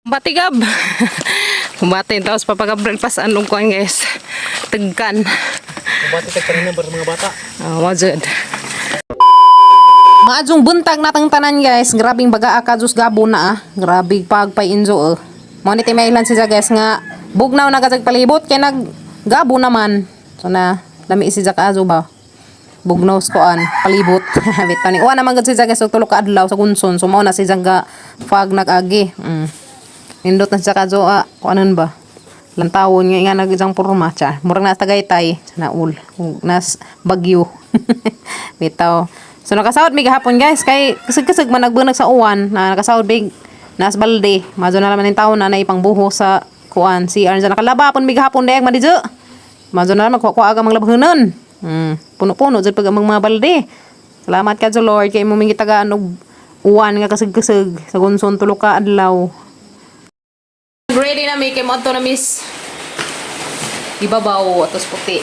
Batigab. Batin tapos papagabril pas anong kuan, guys. Tagkan. Bati tag kanina para mga bata. Oh, wajud. Maadjong buntag natang tanan, guys. Grabing baga ka jus gabo na ah. Grabe pagpay injo eh. Mo ni timailan siya, guys, nga bugnaw na kasag palibot kay nag gabo naman. So na lami si Jack azo ba. Bugnaw sa kuan palibot. Bitaw ni uwa naman gud si Jack, guys, og tulo ka adlaw sa Gunson. So mao na si Jack ga fag nag-agi. Nindot na siya kadyo ah, kuanon ba? Lantawon nga nga nag isang porma cha. Murag na Tagaytay na ul. Ug nas Bagyo. Bitaw. So nakasahod mi gahapon, guys, kay kasag-kasag man nagbunag sa uwan na nakasahod big nas balde. Mazo na naman yung taon na naipangbuho sa kuan CR sa nakalaba pon mi gahapon dayag madidyo. Mazo na naman kuha-kuha aga manglabhanon. Puno-puno jud pag amang mga balde. Salamat ka Lord kay imo ming gitagaan og uwan nga kasag-kasag sa gunson tulo ka adlaw. Ready na mi kay moadto na miss ibabaw atos puti.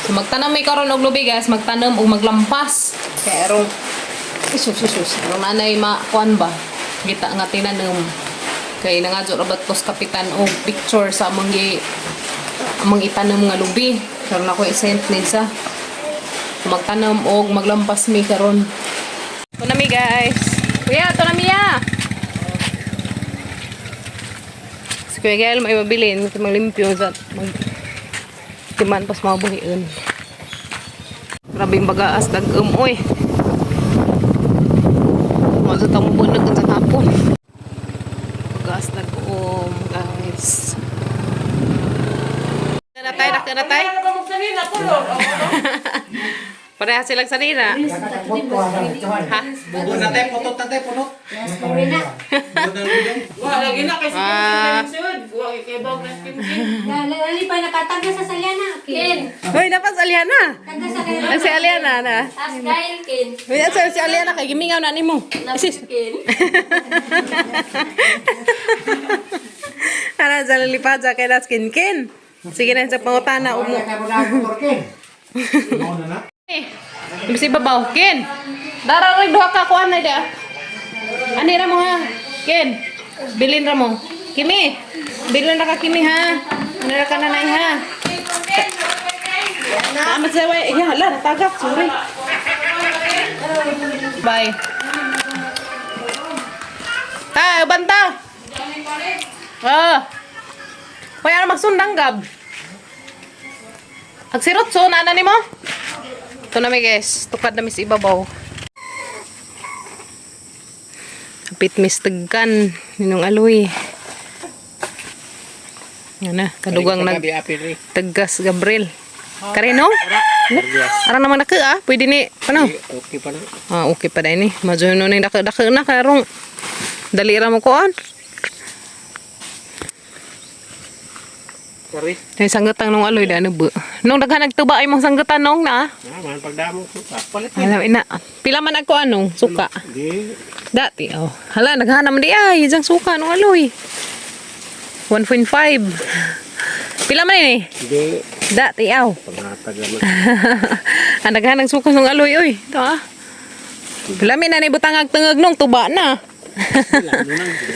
So magtanom mi karon og lubi, guys, magtanom og maglampas. Kay aron isus isus, aron anay makuan ba? Kita nga tinanom. Kay nangadyo ra bat kos kapitan og picture sa among gi among itanom nga lubi. Karon ako i-send ni sa magtanom og maglampas mi karon. Ito na mi, guys. Kuya, ito na mi ya. Si Kuya Gael may mabilin, may maglimpyo sa mag timan pas mabuhiun. Grabing bagaas dag-um oy. Mo sa tamo bunag sa hapon. Bagaas dag-um, guys. Natay, natay, natay. Pareha silang sanina. Ha? Bugo na tayo, putot na tayo, punot. Ah. Lali pa nakatangga sa Saliana. Ken. Hoy, napas Aliana. Tangga sa kay Ang si Aliana na. As dahil Ken. Hoy, asa si Aliana kay gimingaw na nimo. Sis. Ken. Ana sa lipad sa kay las kinkin. Sige na sa pangutana umo. Eh, Ibig ibabaw, Ken. Dara rin duha ka kuan na da. Ani ra mo ha. Ken, bilin ra mo. Kimi, bilin ra ka Kimi ha. Ani ra ka nanay ha. Tama sa way, ya hala, natagak, sorry. Bye. Ta, banta. Ah. Hoy, ano magsundang gab? Agsirot so na nimo? Ito na mi, guys, tukad na mi sa ibabaw. Kapit mis tagkan ninong aloy. Yan na, kadugang nag taggas Gabriel. Karino? Ara naman naka ah, pwede ni ano? Okay pa na. Ah, okay pa dai ni. Madyo no ning dako-dako na karong dali ra mo kuan. Sorry. Ay sanggatang nung aloy da ano ba? Nung daghan nagtuba ay mong sanggatan nung na. Na, man pagdamo ko pa. Palit. Alam ina. Pila man ako anong suka. Di. Dati oh. Hala naghanam di ay isang suka nung aloy. 1.5. Pila man ini? Di. Dati aw. Panghatag naman. Ang daghan ng suka nung aloy oy. Ito ah. Lami na ni butang ag tengeg nung tuba na.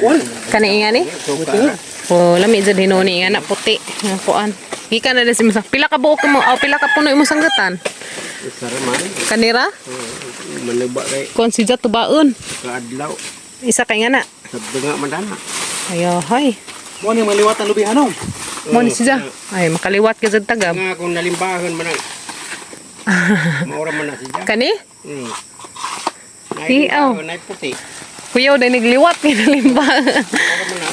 Wal. Kani nga ni? Suka. Oh, lami jud hinuni nga na puti nga kuan. Gikan na din si Musa. Pila ka buok mo? Aw, pila ka puno imong sanggatan? Isa ra man. Kanira? Manuba kay Kuan si Jat tubaon. kaadlaw. Isa kay nga na. Sabdo nga man dana. Ayo, hoy. Mo ni maliwat ang lubihanon. Mo ni siya. Ay, makaliwat ka jud tagab. Nga kung nalimbahon man ang. Maura man na siya. Kani? Nay, Di, aw. nay puti. Kuyaw dai nagliwat kay nalimba. Maura man na.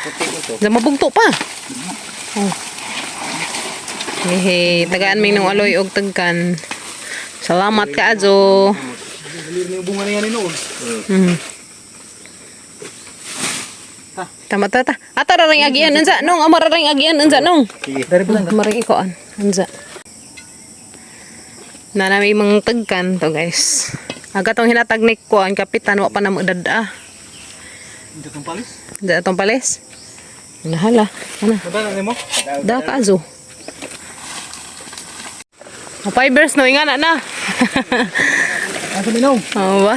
Puti mo to. Diyan mabugto pa. Oh. Hehe, tagaan mi nung aloy og tagkan. Salamat ka ajo. Bunga na yan noon. Tama ta ta. Ata ra ring agian unsa nung amara ring agian unsa nung. Sige. Dari Maring ikoan. Unsa. Na nami mga tagkan to, guys. Aga tong hinatag ni kuan kapitan wa pa na mo dada. Dito tong palis. Da atong palis. Nahala. Ano? Madala nimo? Da ka azo. O, fibers no ingana na. Asa minaw? Oo ba?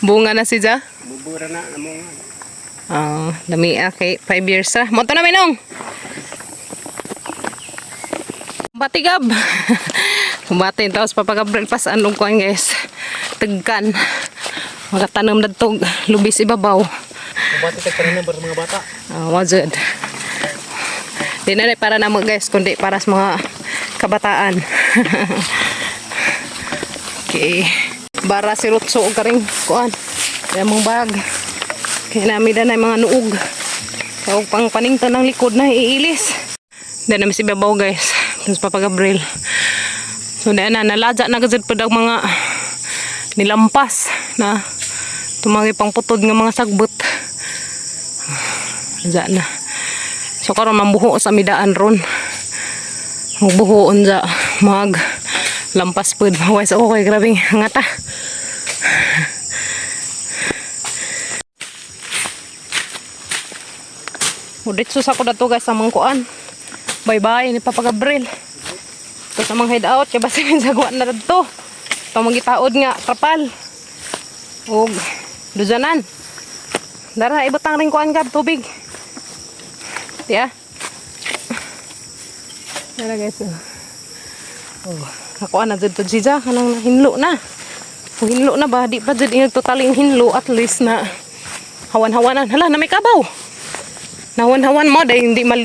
Bunga na si Ja. Bubura na amo nga. Ah, dami ah, kay 5 years ah. Mo to na minong. Batigab. Bati tapos Papa Gabriel pas anong kuan guys. Tagkan. Makatanom na tog lubis ibabaw. Bati tag tanan para sa mga bata. Ah, wazud. Di na para namo guys, kundi para sa mga kabataan. Okay. Bara si Rutso og karing kuan. Kaya mong bag. Kaya nami na mga nuog. Kaya pang paningtan ng likod na iilis. Di namin si Babaw guys. Tapos Papa Gabriel. So na na naladya na gazed pa daw mga nilampas na tumagi pang putod nga mga sagbot. Diyan na. So karon mambuho sa midaan ron. Magbuho unja mag lampas pud maway sa okay grabing ngata. Uditso sa ko dato guys sa mangkuan. Bye bye ni Papa Gabriel. Ito sa mga hideout kay basin sa guwan na dadto. Ito mangitaod nga trapal. Og duzanan. Dara ibutang ring kuan gab tubig. Tiya. Dara guys. Oh. Oh, ako na jud to siya kanang hinlo na. Kung hinlo na ba di pa jud ingag totaling hinlo, at least na hawan-hawanan. Hala na may kabaw. Nawan-hawan mo dahil hindi mal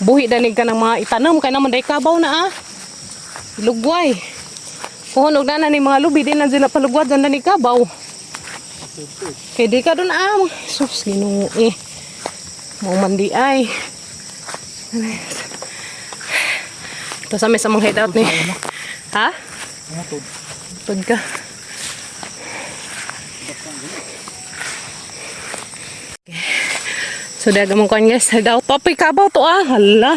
buhi danig ka ng mga itanom kay naman dahil kabaw na ah. Lugway. Kuhon og na ni mga lubi di na sila palugwad na ni kabaw. Kay di ka dun ah. Sus, Ginoo eh. Mao man di ay. Ito sa may sa mga head out ni. Ha? Tungod. Tod ka. So daga mong kuan guys, head out. Topic kabaw to ah. Hala.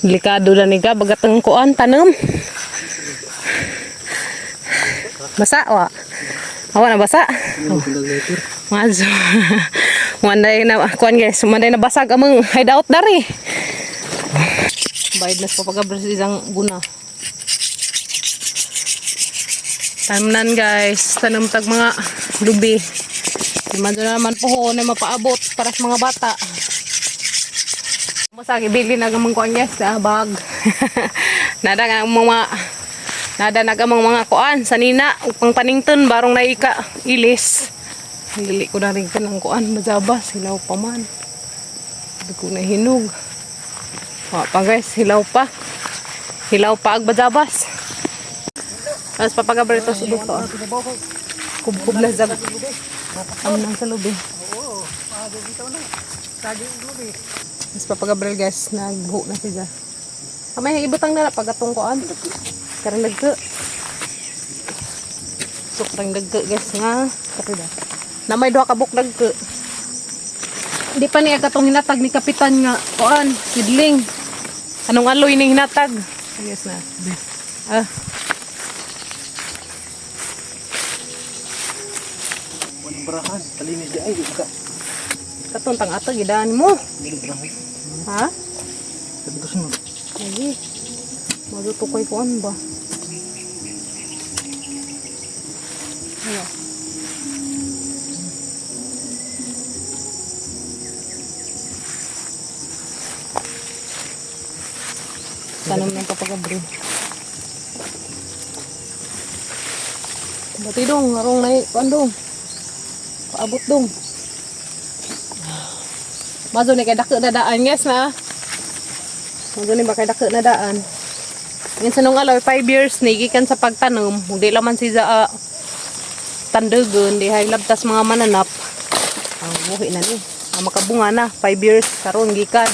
Delikado na ni ka bagat ang kuan tanom. Basa wa. Awa na basa. Mazo. Manday na kuan guys, manday na basag among hideout dari. Bayad na sa papagabra sa isang guna. Tanan guys, tanom tag mga lubi. Naman doon naman po na mapaabot para sa mga bata. Basta ibili na gamang kuan guys, ah, bag. Nada nga ang mga nada na gamang mga kuan sanina upang panington barong naika ilis. Dili ko na rin kanang kuan mazaba silaw pa man. Hindi ko na hinog. Wa pa guys, hilaw pa. Hilaw pa ag bazabas. Tapos papagabrito sa dito. Ah. Kubkub na zag. Amnang sa lubi. Mas Papa Gabriel guys, nagbuho na siya. Kamay, ibutang na lang pag atong kuan. Karang dagko. So, karang dagko guys nga. Kape ba? Na may duha ka buk dagko. Di pa niya katong hinatag ni kapitan nga kuan, sidling. Anong aloy ni hinatag? Yes na. Ah, Walang barahan. Talinis di ay di ka. Katong tang atag idaan mo. Dili barahan. Ha? Sabi ko sunod. Lagi. Maluto ko'y kuan ba? Ano? Tanom ng papagabro. Bati dong, arong na kuan dong. Paabot dong. Mazo ni kay dako na daan guys na. Mazo ni ba kay dako na daan. Ngayon sa nung aloy, 5 years ni gikan sa pagtanom, hindi laman siya tandugon, di hay labtas mga mananap. Ang buhi na ni. Ang makabunga na, 5 years karon gikan.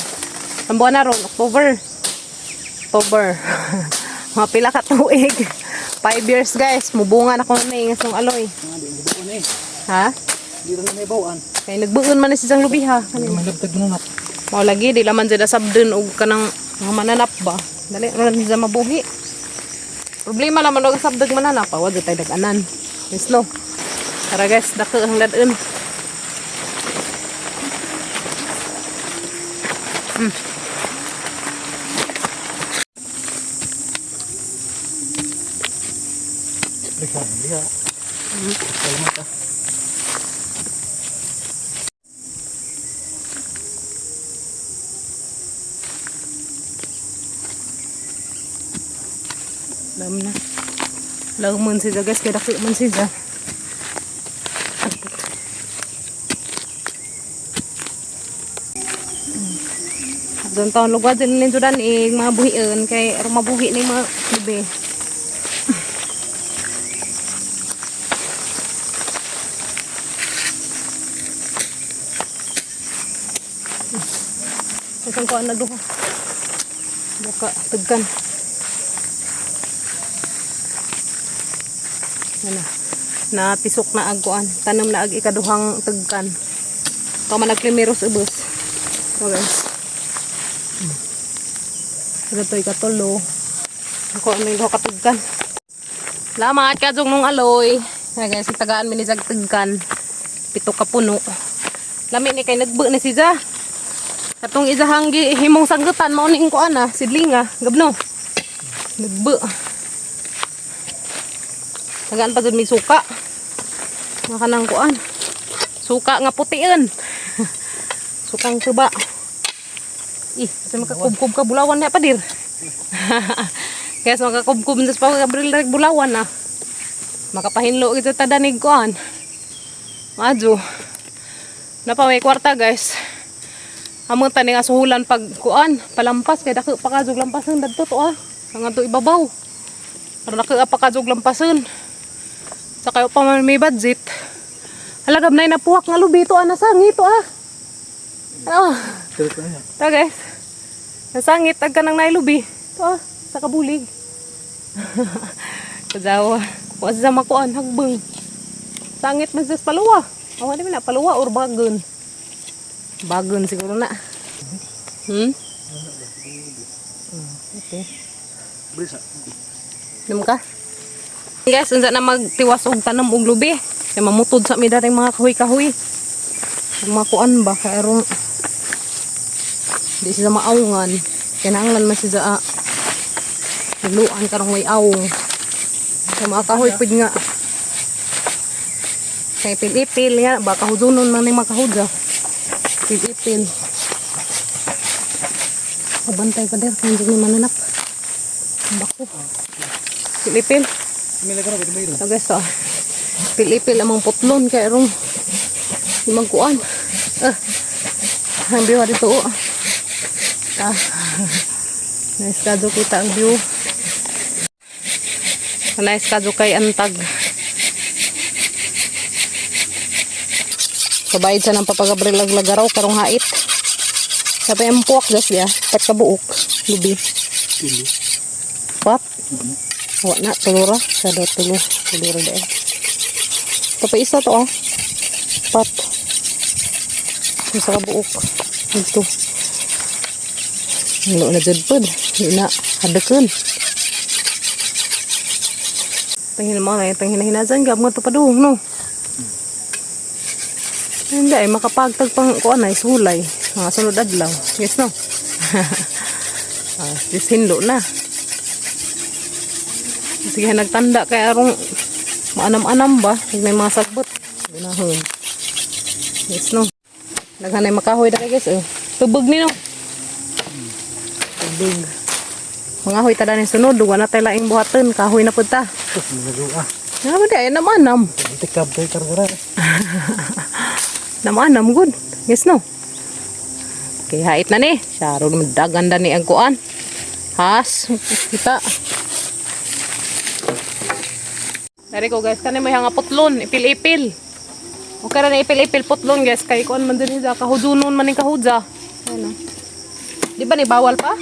Ang buwan na ron, October. October. Mga pila ka tuig. 5 years guys, mubunga na ko na eh, sa nung aloy. Nga di buon eh. Ha? Di ra na may bawaan. Kay nagbuon man ni siyang lubi ha. Hindi man labtag na. Mao lagi di laman sila sabdon og kanang mga mananap ba. Dali ra na siya mabuhi. Problema laman og sabdog mananap, wa jud tay dag-anan. Mislo. Tara guys, dako ang ladun. Liha, liha. Salamat ah. Alam na. Laumon siya guys, kaya dako man siya. Doon taon lugar din ninyo dan eh, mga buhian kay aron mabuhi ni mga bebe. Isang kuan na duha. Buka tugkan. Ano? Napisok na ag kuan. Tanom na ag ikaduhang tugkan. Kama nagprimeros ubos. So guys. Ito to ikatulo. Ako ano yung duha ka tugkan. Lamat ka nung aloy. Ay guys, tagaan mi ni jag tugkan. Pito ka puno. Lami ni kay nagbu ni siya. Katong isahang gi himong sanggutan mao ni ko ana, sidlinga, gabno. Nagbu. Tagaan pa jud may suka. Nga kanang kuan. Suka nga putian. Sukang tuba. Ih, kasi makakubkub ka bulawan na padir. Kaya sa makakubkub na sa pagkabril na bulawan na. Makapahinlo kita tadanig kuan. Madyo. Napa may kwarta guys. Among tani nga suhulan pag kuan, palampas kay dako pa kajug lampasan dadto to ah. Ang adto ibabaw. Para dako pa kajug lampasan. Sa kayo pa man may budget. Halagab na napuwak nga lubi to ah, nasangit to ah. Ano? To guys. Nasangit ag kanang nailubi. To ah, sa kabulig. Kajawa. Wa sa makuan hagbang. Sangit man sa paluwa. Awa di man na paluwa or bagon. Bagon siguro na. Okay. Brisa. Dum ka. Guys, unsa na magtiwas og tanom og lubi. Kay mamutod sa mi dating mga kahoy-kahoy. Ang mga kuan ba kay aron di sila maawngan. Kinahanglan man sila luan karong way awong. Sa mga kahoy pud nga. Kay ipil-ipil nga baka hudunon man ning mga kahudya. Ipil-ipil. Pabantay pa der kung ni mananap. Bako. Pilipil. So guys, so, pilipil amang putlon kay rong magkuan. Ah, ang view dito. Oh. Ah. Nice kadyo kita ang view. Nice kadyo kay antag. Kabayad sa ng papagabril aglagaraw karong hait. Sabi ang puwak guys ya, pat kabuok, lubi. Pat. Wa na tulura, sada tulo, tulura dahil. Ito pa isa to ah. Pat. Isa ka buok. Ito. Lo na jud pod. Di na hadakan. Tangin mo na tangin hinazan gab nga to padung no. Hindi ay makapagtag pang kuan ay sulay. Mga sunod adlaw. Yes no. Ah, dis hinlo na. Sige, nagtanda kay arong maanam-anam ba? Pag may mga sagbot. Gunahon. Yes, no. Daghan ay makahoy dali guys. Oh. Tubog ni no. Tubog. Mga hoy tada ni sunod, duwa na tayo laing buhaton, kahoy na pud ta. Nagawa. Nga ba di ay namanam. Tikab tayo kargara. Namanam good. Yes no. Okay, hait na ni. Syaro naman dagan na ni ang kuan. Has, kita. Dari ko guys, kani may hanga putlon, ipil-ipil. Okay ra na ipil-ipil putlon guys, kay kuan man din sila kahudunon man ning kahudja. Ano? Di ba ni bawal pa?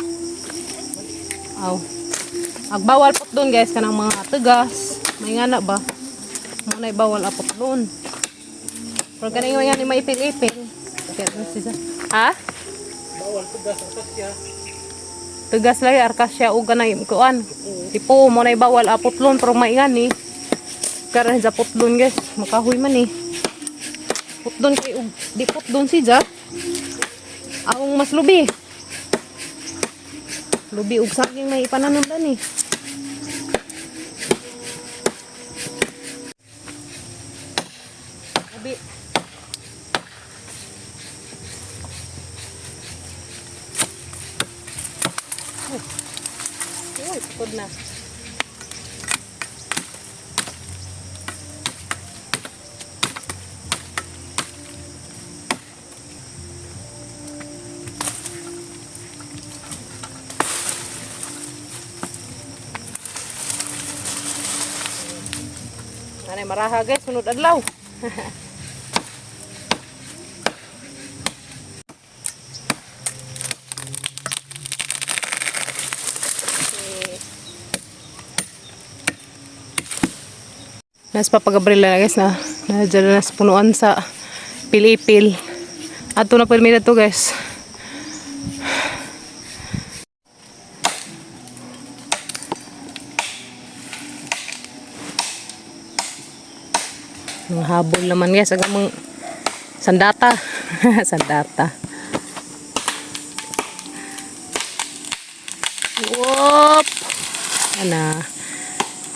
Aw. Ag bawal putlon guys kanang mga tugas. May ngana ba? Mo na bawal a putlon. Pero kanang nga ni may ipil-ipil. Kaya, Ha? Bawal tugas arkasya. Tugas lagi arkasya og kanay kuan. Tipo mo na bawal aputlon pero maingan ni. Karon sa putlon guys, makahoy man ni. Putlon kay og di putlon si ja. Ang mas lubi. Lubi og saging may ipananom dan eh. Lubi. Uy, pagod na. Tanay maraha guys, sunod adlaw. Nas Papa Gabriel na guys na na na sa punuan sa pilipil. Ato na pirmi na to guys. Mga habol naman guys, ang mga sandata. Sandata. Whoop! Ana.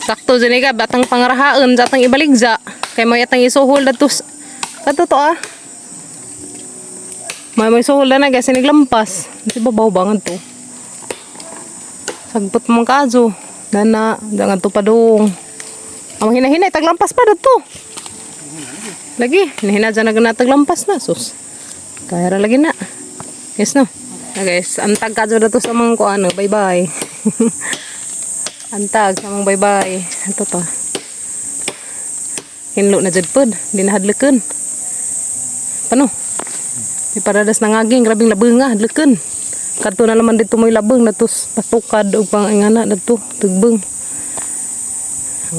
Sakto dyan ka, batang pangarahaan, zatang ibaligza. Kay may atang isuhol na tus. Kato to ah. May suhol na na guys, siniglampas. Di ba baw bangan to? Sagpot mong kaso. Dana, dangan to pa dong. Ang hinahinay, taglampas pa to. Lagi, hinahina dyan na taglampas na. Sus. Kaya ra lagi na. Yes no. Na guys, antag ka dyan na to sa mga kuano. Bye-bye. Antag sa mga bye-bye. Ito to. Hinlo na dyan pod. Di na hadlukan. Paano? Di paradas na ngaging. Grabing labeng nga. Hadlukan. Kadto na naman dito may labeng. Natos patukad o pang ingana. Nato. Tugbeng.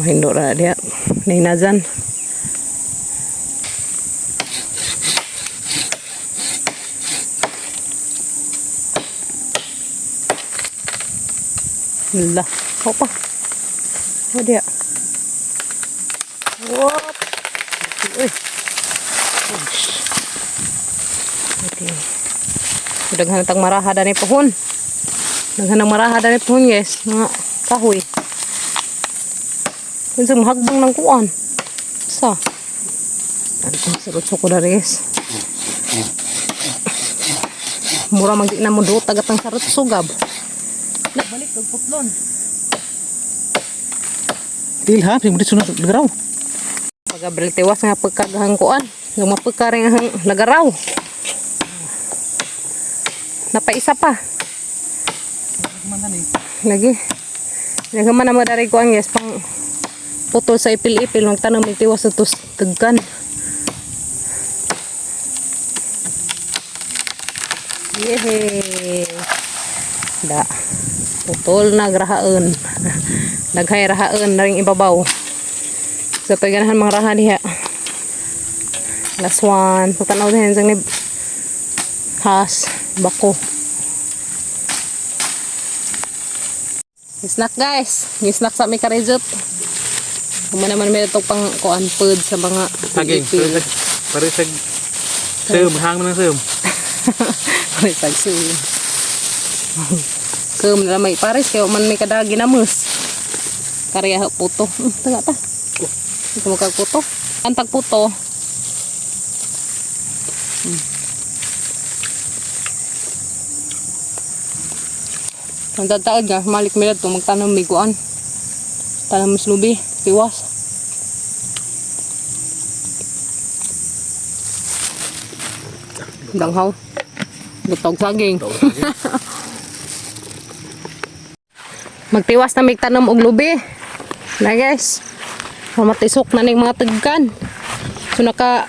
Hindo ra diya. Nahinazan. Lah, opa. Oh dia. Wop. Uy. Ush. Okay. Daghan tang maraha dani pohon. Daghan ang maraha dani pohon, guys. Mga kahoy. Kinsa mahagbang ng kuan. Sa. Ano sa ko dari, guys. Mura man na mo dutag atang sarot sugab. Balik og putlon. Til ha, mo dito na lagaraw. Pagabril tiwas nga pagkagahang kuan. Yung mapagkaring ang lagaraw. Napaisa pa. Lagi. Nagaman na madari kuan guys pang putol sa ipil-ipil magtanong may tiwas sa tus tagkan. Yehey. Da. Putol na grahaan. Naghay rahaan na ring ibabaw. So, ito ganahan mga raha diha. Last one. Pagtanaw din sa ni has bako. Snack guys. Snack sa may karejot. Kuma naman may itong pang kuan food sa mga Saging, ipil. pare sa sum, hang man ang sum. Pares ang sum. Kum na may pares kaya man may kada ginamos. Karya puto. Taga ta. Ito mo kag puto. Antag puto. Ang tataod nga, malik milad to magtanong may kuan. Tanong mas lubi, tiwas. Danghaw. Butog saging. Magtiwas na may tanom og lubi. Na guys. Mamatisok na ning mga tagkan. So naka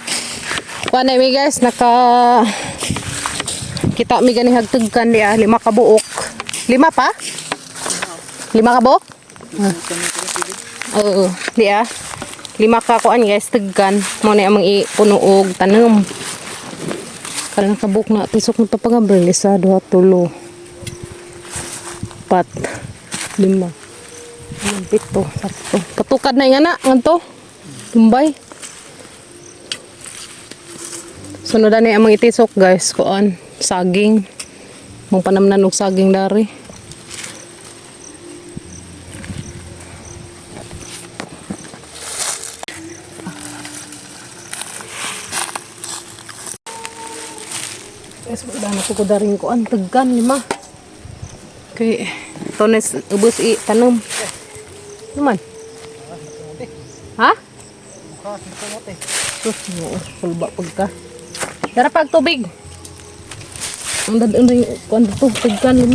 kuan na mi guys, naka kita mi gani hagtagkan diya, 5 ka buok. 5 pa? 5 ka buok? Oo, diya. 5 ka kuan guys, tagkan. Mo na among ipuno og tanom. Karon kabuk na tisok na papagabril 1, 2, 3, 4, 5, 6, 7, sakto. Patukad na yung anak, nganto. Tumbay. Sunod na ang mga itisok guys, kuan, saging. Mong panamnan og saging dari. Guys, wala na ko daring kuan, taggan 5. Kay tones ubos i tanom. Naman. Ha? Sus, oo, kulba pagka. Dara pag tubig. Ang dadaan rin kuan dito, taggan 5.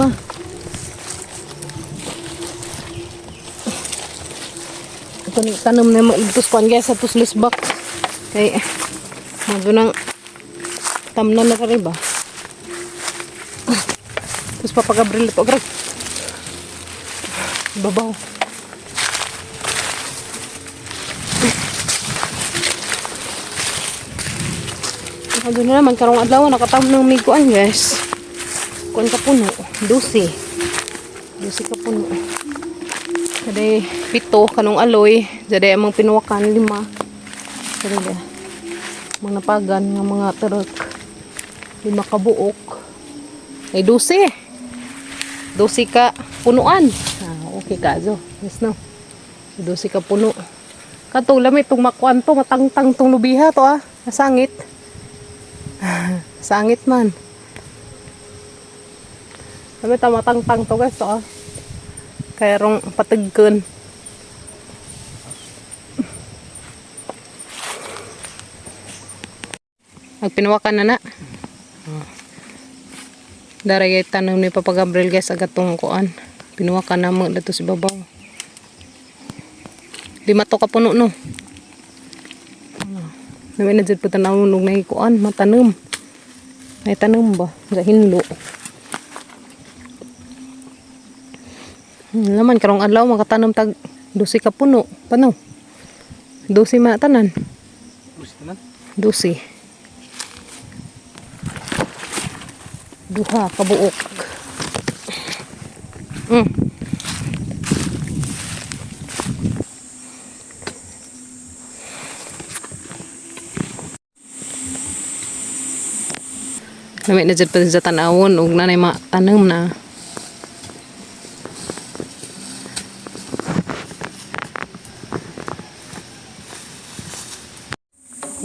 Ito Ito ni tanom na tos kuan guys sa tos lisbak. Kay medyo nang tamnan na kari ba. Tapos papagabril ito. Agray. Babaw. Ano na naman, karong adlaw, nakatam ng miguan guys. Kuan ka puno, 12. 12 ka puno. Kaday, 7, kanong aloy. Jaday, amang pinuwakan, 5. Kaday, ba? Mga napagan, nga mga tarok. 5 ka buok. Ay, 12. 12 ka punuan. Ah, okay ka, zo. Yes, no. 12 ka puno. Katong lamit, itong makuan to, matangtang tong lubiha to ah. Nasangit. Sangit man. Sabi ta matangtang to guys to ah. Kaya rong patagkon. Nagpinawakan na na. Daragay tanong ni Papa Gabriel guys agad tong kuan. Pinuwakan na mo dito si babaw. 5 to ka puno no. Namin na jud po tanaw og nay kuan matanom. May tanom ba? Sa hinlo. Laman karong adlaw makatanom tag 12 ka puno. Pano? 12 ma tanan. Gusto naman. 12. Duha ka buok. Lami na jud pa sa tan-awon ug nanay matanom na.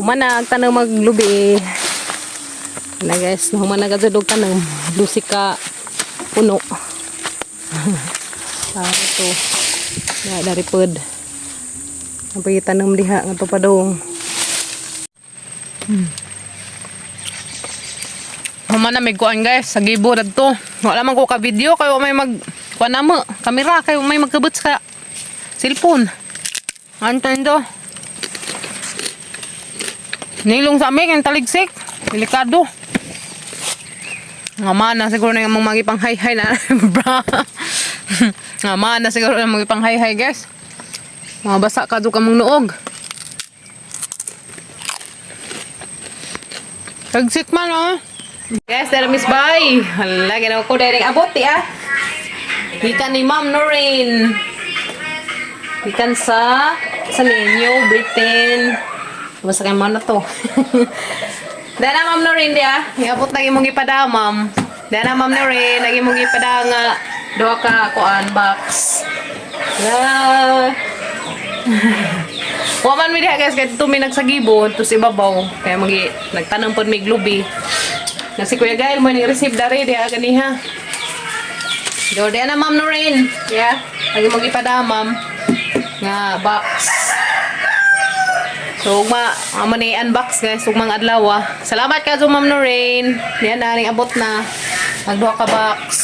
Humana ang tanong maglubi. Na guys, humana ka jud og tanong. Lusi ka puno. Ah, ito. Na dari pod. Ang pagitanom diha nga papadong. Humana may kuan guys, sa gibo dadto. Wala man ko ka video kayo may mag kuan na mo, kamera kayo may magkabot sa cellphone. Anton do. Nilong sa amin, ang taligsik. Delikado. Nga mana siguro na yung mga magipang hay-hay na. Bra. Nga mana siguro na magipang hay-hay guys. Mga basa ka doon kamong noog. Tagsik man oh. Yes, dara Miss Bay. Hala, ginawa ko direct abot ti ah. Gikan ni Ma'am Noreen. Gikan sa Ninyo, Britain. Basta kay ma'am na to. Dana Ma'am Noreen di ah. Iabot na imong gipada ma'am. Dana Ma'am Noreen, nagi imong gipada nga duha ka kuan box. La. Wa man mi diha guys kay dito mi nagsagibo to sa ibabaw. Kaya magi nagtanong pod mi glubi. Na si Kuya Gael mo ni receive dari diha ganiha. Do diha na Ma'am Noreen. Yeah. Lagi mo gipada ma'am nga box. So ugma amo ni unbox guys ugmang adlaw ah. Salamat ka Ma'am Noreen. Diha na ning abot na. Magduha ka box.